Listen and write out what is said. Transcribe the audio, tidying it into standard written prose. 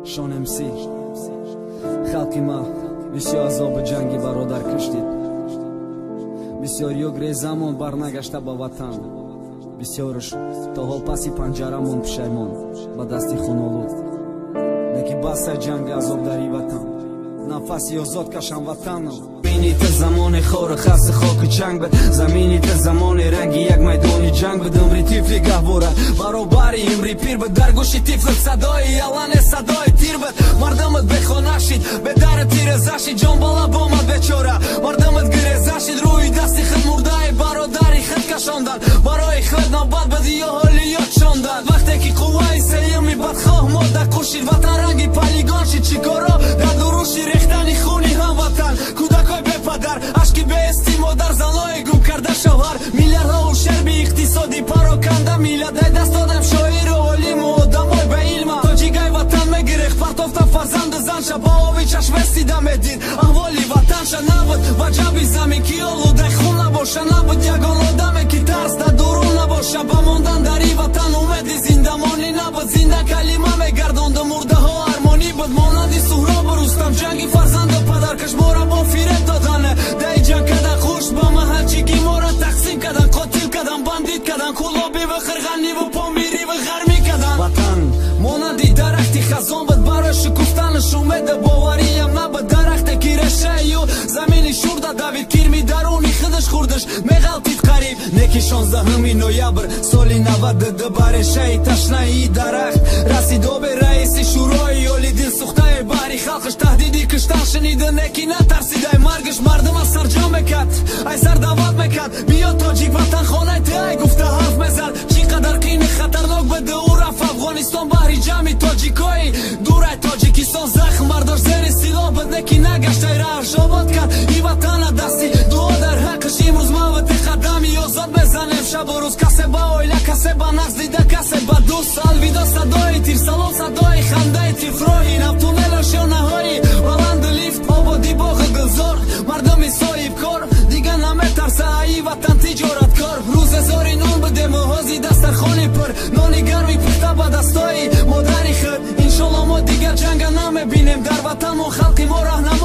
Шон МС. Халқи ма бисёр азоби ҷанги бародар киштид. Бисёр ёгре замон барнагашта ба ватан. Бисёрш то ҳол паси панҷарамон пушаймон ба дасти хунолуд. Леки баса ҷанги азоб дар и ватан. Нафаси озод кашам ватанам. Замини та замони хору хаси хоку чанг буд. Замини та замони ранги як майдони ҷанг буд. Умри тифли гаҳвора баробари умри пир буд. Дар гӯши тифлат садои ялане садои тир буд. Мардамат бехона шид, бедару тиреза шид. Ҷон ба лаб омад бечора, мардамат гиреза шид. Рӯи дасти худ мурдаи бародари худ кашондан. Барои худ навбат буд ё ҳоли ёд шондан. Вақте ки қувваи сеюми бадхоҳ мода кушид, ватан ранги полигон шид. Чӣ коро дар дуруши рехтани хуни ҳамватан. Кӯдакои бепадар, ашки беэсти модар, занои гум карда шавҳар. Миллиардҳо ушерби иқтисодӣ пароканда миллат. Ай даст додам шоиру олиму одамои ба илма. Тоҷикай ватан мегирехт, партофта фарзанду занша. Ба оби чашместида медид аҳволи ватанша. Набуд ба ҷаби замин ки олудаи хун набоша. Набуд ягон одаме ки тарс дар дурун набоша. Ба мондан дар и ватан умеди зиндамонӣ набуд. Зинда калима мегардонду мурдаҳо армонӣ буд. Монанди Суҳробу Рустам ҷанги фарзанду падаркаш мора бо фиреб додане. Дай ҷанг када хуш ба маҳалчигӣ мора тақсим кадан. Қотил кадан, бандит кадан, кулобиву қирғаниву помириву ғармӣ кадан. Ватан монанди дарахти хазон буд. Барои шукуфтанаш умеду бовариям набуд. Дарахте ки решаю замини шурда давид, кирми даруни худаш хурдаш меғалтид қариб. Неки 16 ноябр соли 92 ба решаи ташнаи дарахт расид обе раиси шӯрои оли. Дилсӯхтаи баҳри халқаш таҳдиди киштан шунида, неки натарсидай маргаш. Мардум аз сарҷам мекард, ай сар даъват мекард. Биё тоҷик ватан хонаи ти ай гуфта ҳарф мезад. Чӣ қадар қини хатарнок буд ӯ рафт Афғонистон баҳри ҷамъи тоҷикои дурай Тоҷикистон. Захм бардошт зери силоҳ буд, неки нагаштай раҳаш обод кард и ватана дасти дуо дар ҳаққаш. Имрӯз ман ва ти қадами озод мезанем шабу рӯз. Касе ба оила, касе ба нағз дида, касе ба дӯст. Алвидо садои тир, салом садои хандаи тиф. Роҳи нав, туннелу шонаҳои баланду лифт, ободи боғу гулзор. Мардуми соҳибкор дига наметарса аи ватан тиҷораткор. Рӯзе зори нон будему ҳози дастархони пур, нони гарми пухта ба daстои модари худ. Иншолло мо дигар ҷанга намебинем дар ватанмон. Халқи мо раҳнамо